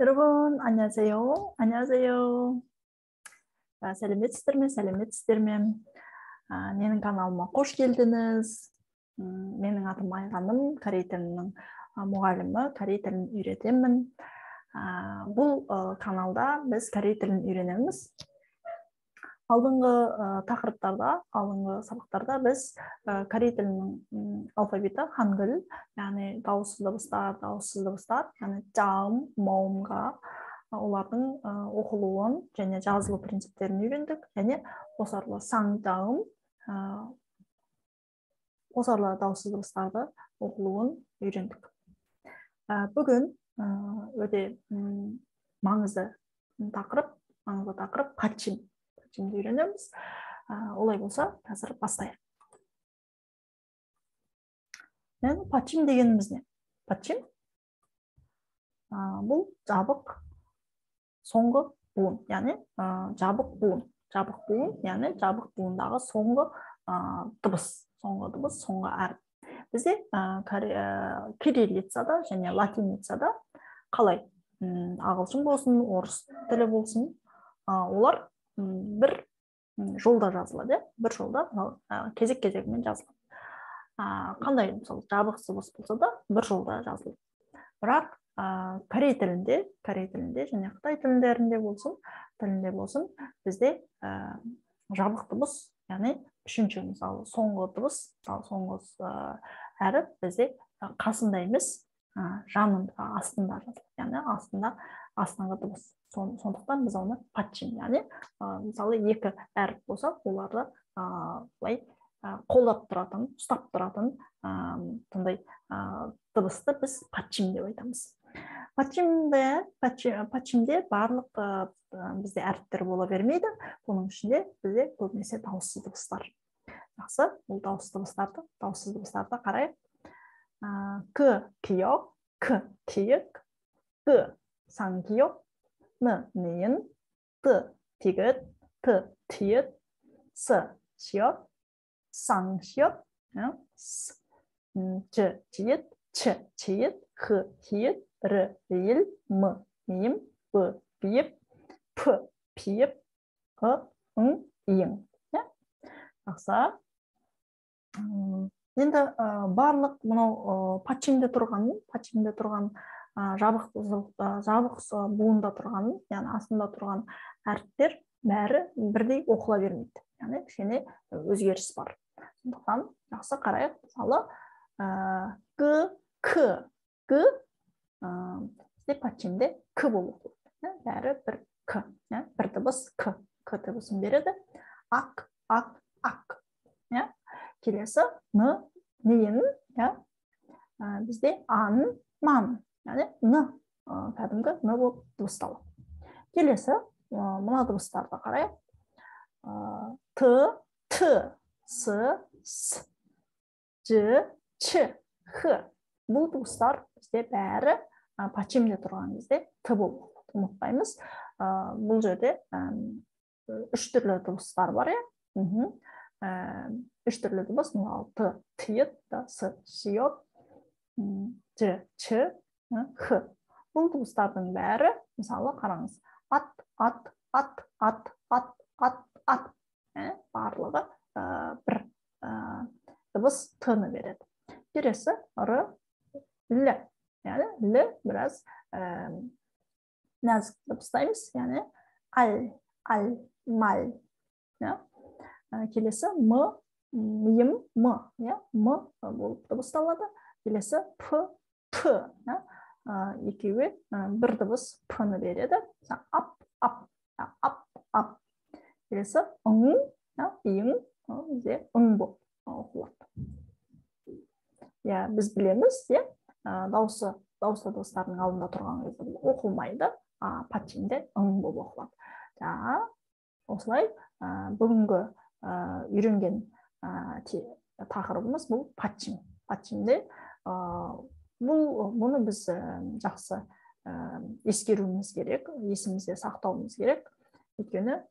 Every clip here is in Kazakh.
여러분, 안녕하세요. 안녕하세요. Сәлеметсіздер ме, сәлеметсіздер ме? Менің каналыма қош келдіңіз. Менің атым Айғаным, корей тілінің мұғалімі, корей тілін үйретемін. Бұл каналда біз корей тілін үйренеміз. Алдыңғы тақырыптарда, алдыңғы сабақтарда біз корей тілінің алфавиті хангыль, яғни дауыссыз дыбыстар, дауыссыз дыбыстар, яғни жаым, моумға олардың оқылуын және жазылу принциптерін үйрендік, және қосарлы сан жаым, қосарлы дауыссыз дыбыстарды оқылуын үйрендік. Бүгін өте маңызды тақырып, маңызды тақырып патчим. Патчимді үйренеміз. Олай болса, қазір бастайық. Енді патчим дегеніміз не? Патчим бұл жабық соңғы буын, яғни жабық буын. Жабық буын, яғни жабық буындағы соңғы дыбыс, соңғы дыбыс, соңғы әріп. Бізде кириллицада және латиницада қалай? Ағылшын болсын, орыс тілі болсын, олар бір жолда жазылады, бір жолда кезек-кезегімен жазылады. Қандай, мысалы, жабық дыбыс болса да бір жолда жазылады. Бірақ корей тілінде, корей тілінде және қытай тілдерінде болсын, тілінде болсын, бізде жабық дыбыс, яғни үшінші, мысалы, соңғы дыбыс, мысалы, соңғы әріп бізде қасында емес, жанында, астында жазылады, яғни астында, астыңғы дыбыс. Сондықтан біз оны патчим, яғни мысалы, екі әріп болса, оларды былай қолдап тұратын, ұстап тұратын сондай дыбысты біз патчим деп айтамыз. Патчимде барлық бізде әріптер бола бермейді. Бұның ішінде бізде көбінесе дауыссыз дыбыстар. Жақсы, бұл дауыссыз дыбыстарды қарайық. К киок, к киік, г сан киок, н нейін, т тигіт, т тиіт, с сиок, сан сиок, с ж тиіт, ч тиіт, х хиіт, р ил, м миім, б биіп, п пиіп, ы ң иң. Жақсы. Енді барлық мынау патчимде тұрған, патчимде тұрған жабық, жабық буында тұрған, яғни астында тұрған әріптер бәрі бірдей оқыла бермейді. Яғни кішкене өзгеріс бар. Сондықтан жақсы қарайық. Мысалы, г, к, г бізде патчимде к болып оқылады. Бәрі бір к, бір дыбыс к, к дыбысын береді. Ак, ак, ак. Келесі н, нейін, бізде ан, ман, яғни н, кәдімгі н болып дыбысталады. Келесі мына дыбыстарды қарайық. Т, т, с, с, ж, ч, х. Бұл дыбыстар бізде бәрі патчимде тұрған кезде т болып оқылады. Ұмытпаймыз. Бұл жерде үш түрлі дыбыстар бар, иә? Үш түрлі дыбыс, мысалы, т, тиет, с, сиот, ж, ч, х. Бұл дыбыстардың бәрі, мысалы, қараңыз, ат, ат, ат, ат, ат, ат, ат. Барлығы бір дыбыс т-ны береді. Келесі р, л. Яғни л біраз нәзік дыбыстаймыз, яғни ал, ал, мал. Келесі м, миым, м, м болып дыбысталады. Келесі п, п, екеуі бір дыбыс п-ны береді. Ап, ап, ап, ап. Келесі ың, иң, бізде ың болып оқылады. Иә, біз білеміз, иә, дауысы, дауысты дыбыстардың алдында тұрған кезде бұл оқылмайды, патчимде ың болып оқылады. Осылай бүгінгі үйренген тақырыбымыз бұл патчим. Патчимде бұны біз жақсы ескеруіміз керек, есімізде сақтауымыз керек. Өйткені,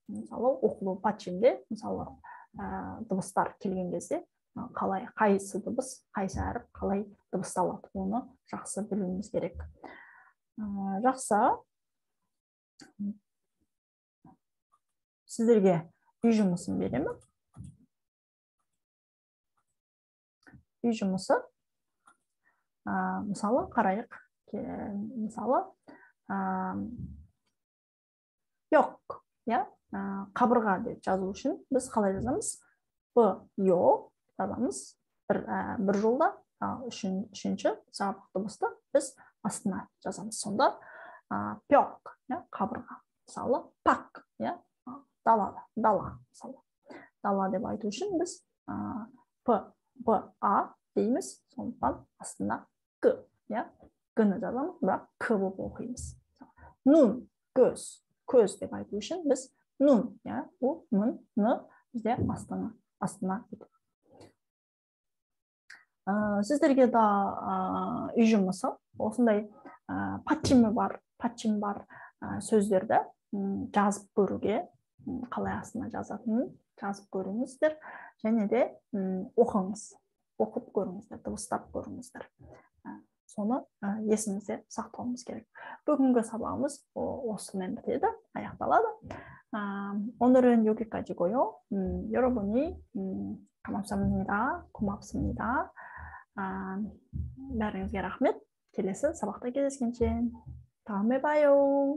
мысалы, оқылу патчимде, мысалы, дыбыстар келген кезде қалай, қайсы дыбыс, қайсы әріп қалай дыбысталады, оны жақсы білуіміз керек. Жақсы. Сіздерге үй жұмысын беремін. Үй жұмысы, мысалы, қарайық. Мысалы, yok, иә, қабырға деп жазу үшін біз қалай жазамыз? Б, ё жазамыз бір жолда, үшінші жабық дыбысты біз астына жазамыз. Сонда пёк, иә, қабырға. Мысалы, пак, иә, дала, дала, мысалы. Дала деп айту үшін біз п, б, а дейміз, сондықтан астына г, иә, г-ні жазамыз, бірақ к болып оқимыз. Нун, көз, көз деп айту үшін біз нун, иә, у, н, н бізде астына кетеді. Сіздерге да үй жұмысы осындай патчимі бар, патчим бар сөздерді жазып көруге, қалай астына жазатынын жазып көріңіздер, және де оқыңыз, оқып көріңіздер, дыбыстап көріңіздер. Соны есімізде сақтауымыз керек. Бүгінгі сабағымыз осымен бітеді, аяқталады. 오늘은 여기까지고요. 여러분이 감사합니다. 고맙습니다. бәріңізге рахмет. Келесі сабақта кездескенше. 다음에 봐요.